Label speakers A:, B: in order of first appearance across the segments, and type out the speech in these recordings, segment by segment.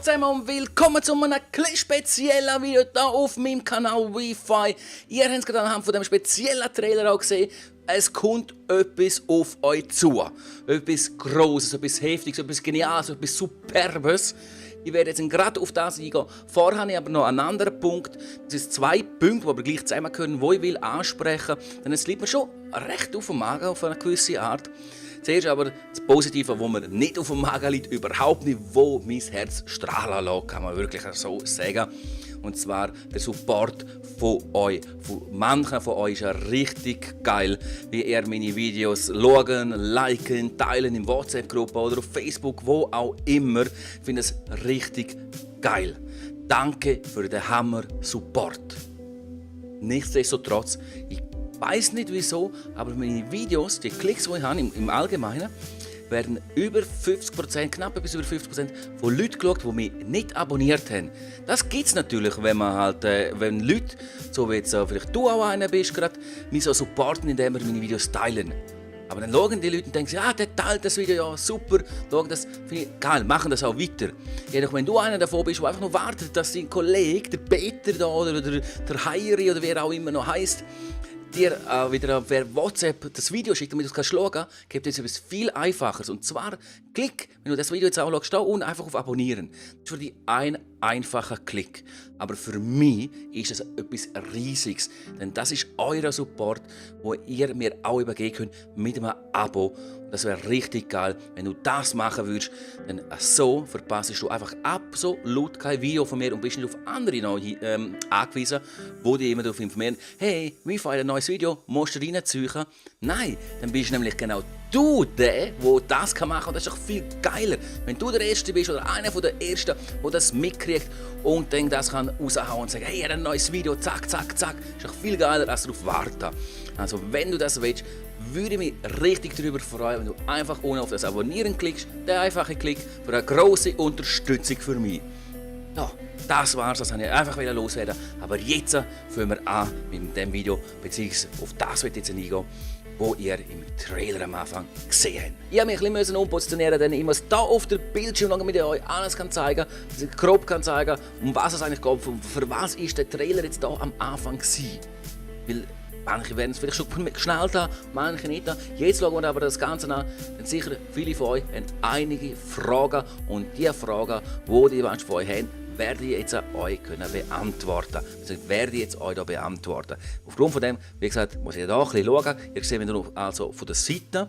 A: zusammen und willkommen zu einem speziellen Video hier auf meinem Kanal Wi-Fi. Ihr habt es gerade anhand von dem speziellen Trailer auch gesehen. Es kommt etwas auf euch zu. Etwas Grosses, etwas Heftiges, etwas Geniales, etwas Superbes. Ich werde jetzt gerade auf das eingehen. Vorher habe ich aber noch einen anderen Punkt. Das sind zwei Punkte, die aber gleich zusammengehören, die ich will ansprechen will. Denn es liegt mir schon recht auf dem Magen, auf eine gewisse Art. Zuerst aber das Positive, wo mir nicht auf dem Magen liegt, überhaupt nicht, wo mein Herz strahlen lässt, kann man wirklich so sagen. Und zwar der Support von euch. Von manchen von euch ist ja richtig geil, wie ihr meine Videos schauen, liken, teilen in WhatsApp-Gruppen oder auf Facebook, wo auch immer. Ich finde es richtig geil. Danke für den Hammer-Support. Nichtsdestotrotz, ich weiß nicht wieso, aber meine Videos, die Klicks, die ich habe im Allgemeinen, werden über 50%, knapp bis über 50% von Leuten geschaut, die mich nicht abonniert haben. Das gibt es natürlich, wenn man halt, wenn Leute, so wie jetzt vielleicht du auch einer bist, gerade, mich so supporten, indem wir meine Videos teilen. Aber dann schauen die Leute und denken, ja, der teilt das Video, ja, super, schauen das, finde ich geil, machen das auch weiter. Jedoch, wenn du einer davon bist, der einfach nur wartet, dass dein Kollege, der Peter da, oder der Heiri oder wer auch immer noch heisst, dir wieder per WhatsApp das Video schickt, damit du es schauen kannst, gibt es etwas viel Einfacheres. Und zwar, klick, wenn du das Video jetzt auch schaust, da unten einfach auf Abonnieren. Das ist für dich ein einfacher Klick. Aber für mich ist es etwas Riesiges. Denn das ist euer Support, wo ihr mir auch übergeben könnt mit einem Abo. Das wäre richtig geil, wenn du das machen würdest. Denn so verpasst du einfach absolut kein Video von mir und bist nicht auf andere noch angewiesen, wo die immer darauf informieren, hey, Wi-Fi, ein neues Video, musst du reinziehen? Nein, dann bist du nämlich genau du der das machen kann. Und das ist doch viel geiler, wenn du der Erste bist oder einer der Ersten, der das mitkriegt und dann das kann raushauen und sagen, hey, ein neues Video, zack, zack, zack. Das ist doch viel geiler, als darauf warten. Also wenn du das willst, würde ich mich richtig darüber freuen, wenn du einfach ohne auf das Abonnieren klickst, der einfache Klick für eine grosse Unterstützung für mich. Ja, das war's, das wollte ich einfach loswerden. Aber jetzt fangen wir an mit dem Video, beziehungsweise auf das wird jetzt eingehen, wo ihr im Trailer am Anfang gesehen habt. Ich musste mich ein bisschen umpositionieren, denn ich muss hier auf den Bildschirm schauen, damit ich euch alles zeigen kann, dass ich grob zeigen kann, um was es eigentlich geht, für was ist der Trailer jetzt hier am Anfang gewesen. Weil manche werden es vielleicht schon geschnallt haben, manche nicht. Jetzt schauen wir aber das Ganze an. Denn sicher viele von euch haben einige Fragen und die Fragen, die die meisten von euch haben, werde ich jetzt euch beantworten. Also werde ich jetzt euch da beantworten. Aufgrund von dem, wie gesagt, muss ich da ein bisschen schauen. Ihr seht mich also von der Seite.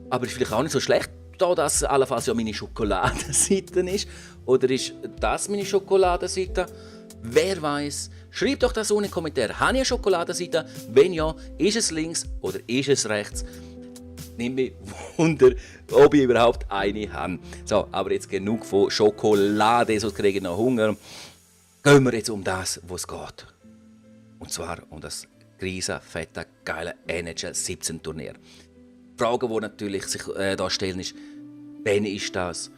A: Aber ist vielleicht auch nicht so schlecht, da das allenfalls ja meine Schokoladenseite ist. Oder ist das meine Schokoladenseite? Wer weiß? Schreibt doch das unten in den Kommentaren. Habe ich eine Schokoladenseite? Wenn ja, ist es links oder ist es rechts? Nimmt mich Wunder, ob ich überhaupt eine habe. So, aber jetzt genug von Schokolade, sonst kriege ich noch Hunger. Gehen wir jetzt um das, was es geht. Und zwar um das riesen, fette, geile NHL 17 Turnier. Die Frage, die natürlich sich da stellen, ist, wann ist das?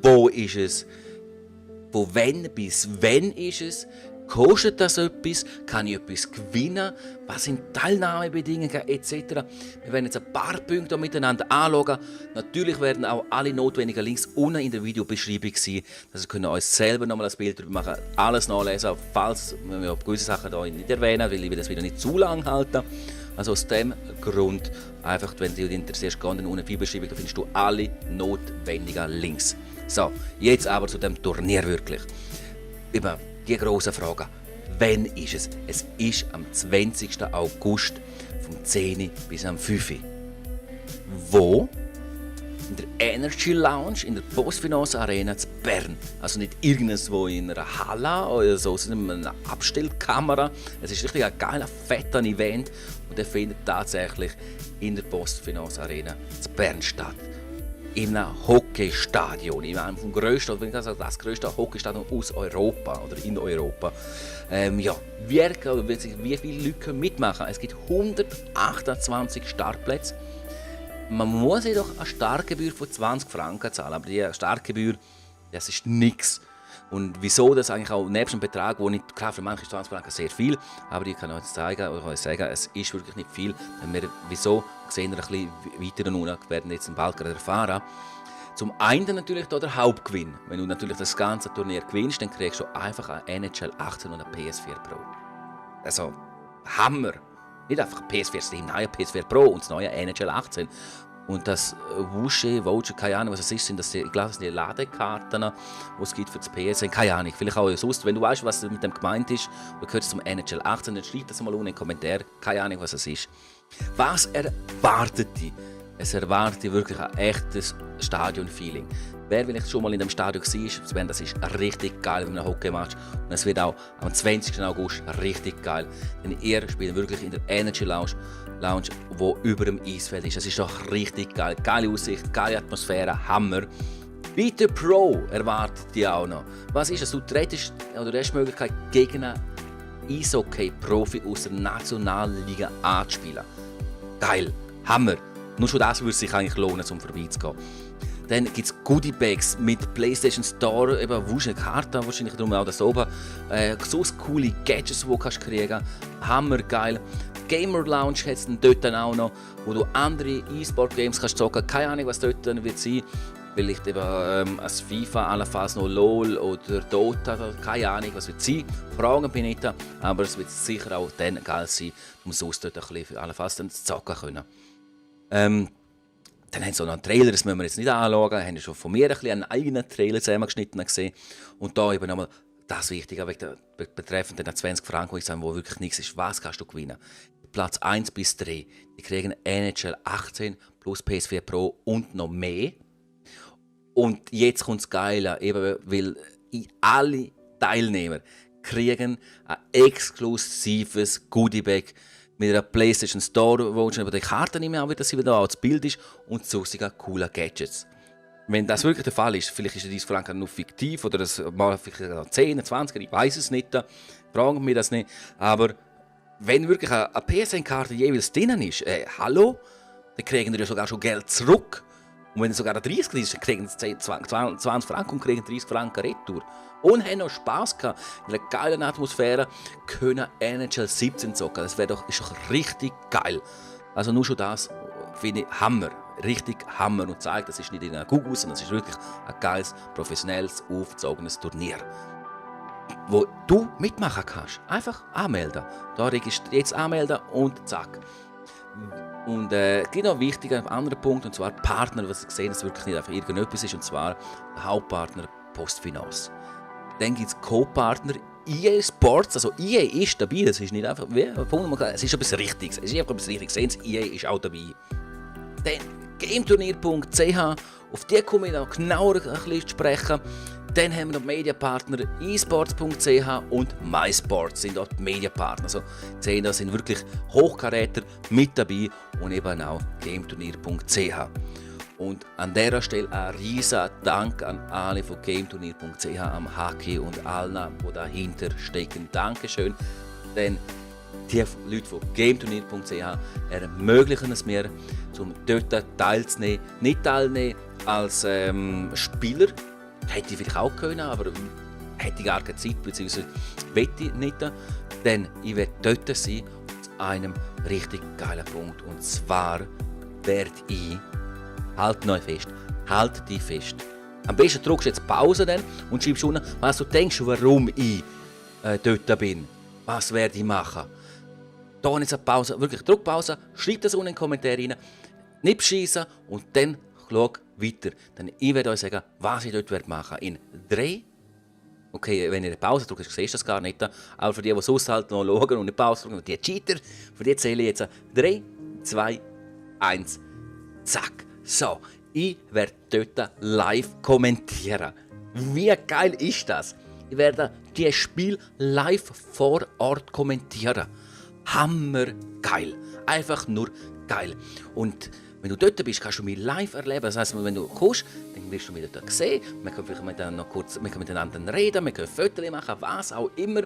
A: Wo ist es? Von wann bis wann ist es? Kostet das etwas? Kann ich etwas gewinnen? Was sind Teilnahmebedingungen etc.? Wir werden jetzt ein paar Punkte miteinander anschauen. Natürlich werden auch alle notwendigen Links unten in der Videobeschreibung sein. Also könnt ihr euch selber nochmal ein Bild darüber machen, alles nachlesen, falls wir gewisse Sachen hier nicht erwähnen, weil ich will das Video nicht zu lang halten. Also aus dem Grund, einfach wenn du dich interessierst, geh unten in der Videobeschreibung, da findest du alle notwendigen Links. So, jetzt aber zu dem Turnier wirklich. Über die grosse Frage, wann ist es? Es ist am 20. August vom 10 bis am 5. Wo? In der Energy Lounge in der Postfinance Arena zu Bern. Also nicht irgendwo in einer Halle oder so, sondern in einer Abstellkamera. Es ist richtig ein geiler, fetter Event und der findet tatsächlich in der Postfinance Arena zu Bern statt. In einem Hockeystadion, in einem vom grössten, wenn ich sage, das grösste Hockeystadion aus Europa oder in Europa. Ja, wie viele Leute können mitmachen? Es gibt 128 Startplätze. Man muss jedoch eine Startgebühr von 20 Franken zahlen, aber die Startgebühr, das ist nichts. Und wieso das eigentlich auch nebst dem Betrag, wo nicht, klar, für manche ist 20 Franken sehr viel, aber ich kann euch zeigen, oder euch sagen, es ist wirklich nicht viel. Wieso sehen wir ein bisschen weiter unten, werden jetzt im Bald gerade erfahren. Zum einen natürlich da der Hauptgewinn. Wenn du natürlich das ganze Turnier gewinnst, dann kriegst du einfach eine NHL 18 und eine PS4 Pro. Also, Hammer! Nicht einfach PS4 Slim, nein, PS4 Pro und das neue NHL 18. Und das Voucher, keine Ahnung, was es ist, sind das ich glaube, das sind die Ladekarten, die es gibt für das PSN, keine Ahnung, vielleicht auch sonst. Wenn du weißt, was mit dem gemeint ist, du gehörst zum NHL 18, dann schreib das mal unten in den Kommentaren, keine Ahnung, was es ist. Was erwartet dich? Es erwartet dich wirklich ein echtes Stadion-Feeling. Wer vielleicht schon mal in dem Stadion war, das ist richtig geil, wenn man ein Hockey-Match. Und es wird auch am 20. August richtig geil. Denn ihr spielt wirklich in der Energy Lounge, die über dem Eisfeld ist. Das ist doch richtig geil. Geile Aussicht, geile Atmosphäre, Hammer. Vita Pro erwartet dich auch noch. Was ist das? Du trittst oder du hast die Möglichkeit, gegen einen Eishockey-Profi aus der Nationalliga anzuspielen. Geil, Hammer. Nur schon das würde sich eigentlich lohnen, um vorbeizugehen. Dann gibt es Goodie-Bags mit PlayStation Store, eben Wuschelkarten, wahrscheinlich darum auch das oben. So coole Gadgets, die du kriegen kannst. Hammergeil. Gamer Lounge hat es dort auch noch, wo du andere E-Sport-Games kannst zocken. Keine Ahnung, was dort wird sein. Vielleicht eben als FIFA, allenfalls noch LOL oder Dota, keine Ahnung, was wird sein. Fragen bin ich nicht, aber es wird sicher auch dann geil sein, um sonst dort ein bisschen allenfalls dann zocken können. Dann haben sie auch noch einen Trailer, das müssen wir jetzt nicht anschauen. Wir haben schon von mir ein bisschen einen eigenen Trailer zusammengeschnitten gesehen. Und da eben nochmal das Wichtige, betreffend den 20 Franken, wo wirklich nichts ist. Was kannst du gewinnen? Platz 1 bis 3. Die kriegen NHL 18 plus PS4 Pro und noch mehr. Und jetzt kommt das Geile, eben weil alle Teilnehmer kriegen ein exklusives Goodiebag mit einer PlayStation Store, wo schon die Karte nicht mehr, wie das wieder als Bild ist, und sogar coole Gadgets. Wenn das wirklich der Fall ist, vielleicht ist der 30 Franken nur fiktiv oder das mal vielleicht 10, 20, ich weiß es nicht, fragen wir das nicht. Aber wenn wirklich eine PSN-Karte jeweils drin ist, hallo, dann kriegen wir ja sogar schon Geld zurück. Und wenn es sogar 30 ist, dann kriegen sie 20 Franken und kriegen 30 Franken retour. Und haben noch Spass gehabt, in einer geilen Atmosphäre, können NHL 17 zocken. Das ist doch richtig geil. Also nur schon das finde ich Hammer. Richtig Hammer. Und zeigt, das ist nicht in einer Google, sondern das ist wirklich ein geiles, professionelles, aufgezogenes Turnier, wo du mitmachen kannst. Einfach anmelden. Da jetzt anmelden und zack. Und es gibt noch einen wichtigen anderen Punkt, und zwar Partner, was Sie sehen, dass es wirklich nicht einfach irgendetwas ist, und zwar der Hauptpartner PostFinance. Dann gibt es Co-Partner EA Sports, also EA ist dabei, das ist nicht einfach, es ist etwas Richtiges, sehen Sie, EA ist auch dabei. Dann gameturnier.ch, auf die komme ich noch genauer ein bisschen zu sprechen. Dann haben wir noch Mediapartner esports.ch und MySports sind dort Mediapartner. Also sehen, da sind wirklich Hochkaräter mit dabei und eben auch gameturnier.ch. Und an dieser Stelle ein riesen Dank an alle von gameturnier.ch, am Haki und allen, die dahinter stecken. Dankeschön, denn die Leute von gameturnier.ch ermöglichen es mir, um dort teilzunehmen. Nicht teilnehmen als Spieler, hätte ich vielleicht auch können, aber hätte ich gar keine Zeit, beziehungsweise wette ich nicht, denn ich werde dort sein, zu einem richtig geilen Punkt. Und zwar werde ich, halt neu fest, halt dich fest. Am besten drückst du jetzt Pause dann und schreibst unten, was du denkst, warum ich dort bin. Was werde ich machen? Da jetzt eine Pause, wirklich drück Pause, schreib das unten in den Kommentaren rein, nicht beschissen und dann schau weiter. Denn ich werde euch sagen, was ich dort machen werde. In 3, okay, wenn ihr eine Pause drückt, siehst du das gar nicht, aber für die sonst halt noch schauen und eine Pause drücken, die Cheater, für die zähle ich jetzt 3, 2, 1, zack. So, ich werde dort live kommentieren. Wie geil ist das? Ich werde dieses Spiel live vor Ort kommentieren. Hammergeil. Einfach nur geil. Und wenn du dort bist, kannst du mich live erleben. Das heisst, wenn du kommst, dann wirst du mich dort sehen. Wir können vielleicht miteinander reden, wir können Fotos machen, was auch immer.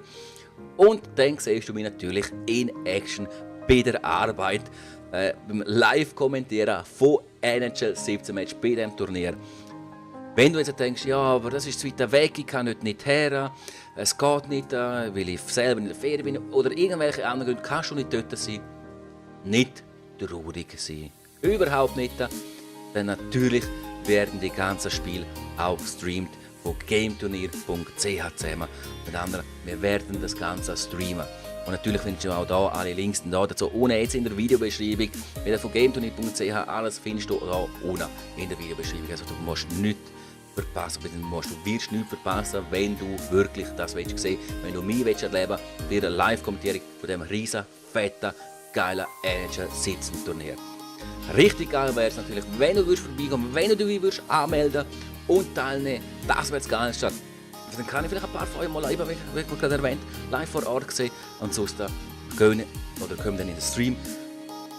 A: Und dann siehst du mich natürlich in Action bei der Arbeit, beim Live-Kommentieren von NHL 17 Match bei diesem Turnier. Wenn du jetzt denkst, ja, aber das ist zu weit weg, ich kann nicht her, es geht nicht, weil ich selber in der Ferien bin oder irgendwelche anderen Gründe, kannst du nicht dort sein, nicht traurig sein. Überhaupt nicht. Denn natürlich werden die ganzen Spiele auch gestreamt von gameturnier.ch zusammen. Mit anderen, wir werden das Ganze streamen. Und natürlich findest du auch hier alle Links dazu unten jetzt in der Videobeschreibung. Wieder von gameturnier.ch, alles findest du hier unten in der Videobeschreibung. Also du musst nichts verpassen, du wirst nichts verpassen, wenn du wirklich das sehen willst. Wenn du mich erleben willst, wird eine Live-Kommentierung von diesem riesen, fetten, geilen NHL-Sitzenturnier. Richtig geil wäre es natürlich, wenn du vorbeikommen, wenn du dich anmelden und teilnehmen. Das wäre das Geilste. Dann kann ich vielleicht ein paar von euch mal live, wie ich gerade erwähnt, live vor Ort sehen. Und sonst kommen dann in den Stream.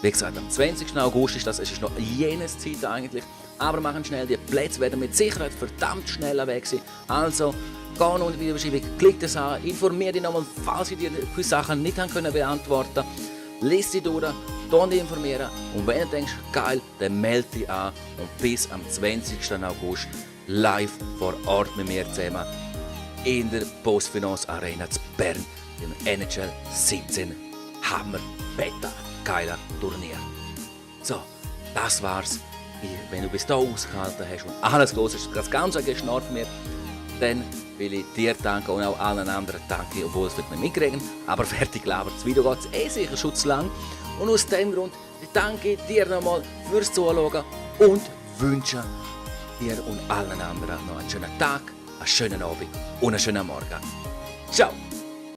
A: Wie gesagt, am 20. August ist das, es ist noch jenes Zeit eigentlich. Aber machen schnell, die Plätze werden mit Sicherheit verdammt schnell weg sein. Also, geh unter die Videobeschreibung, klick das an, informiere dich nochmal, falls ich dir gewisse Sachen nicht beantworten konnte. Lies sie durch, dich informieren und wenn du denkst, geil, dann melde dich an und bis am 20. August live vor Ort mit mir zusammen in der PostFinance Arena zu Bern im NHL 17 Hammer, Beta, geiler Turnier. So, das war's. Wenn du bis da ausgehalten hast und alles los ist, das ganze Geschnarr von mir, dann will ich dir danken und auch allen anderen danken, obwohl es wird nicht mitkriegen, aber fertig gelabert. Das Video geht sicher schon zu lang und aus dem Grund danke ich dir nochmal fürs Zuschauen und wünsche dir und allen anderen noch einen schönen Tag, einen schönen Abend und einen schönen Morgen. Ciao!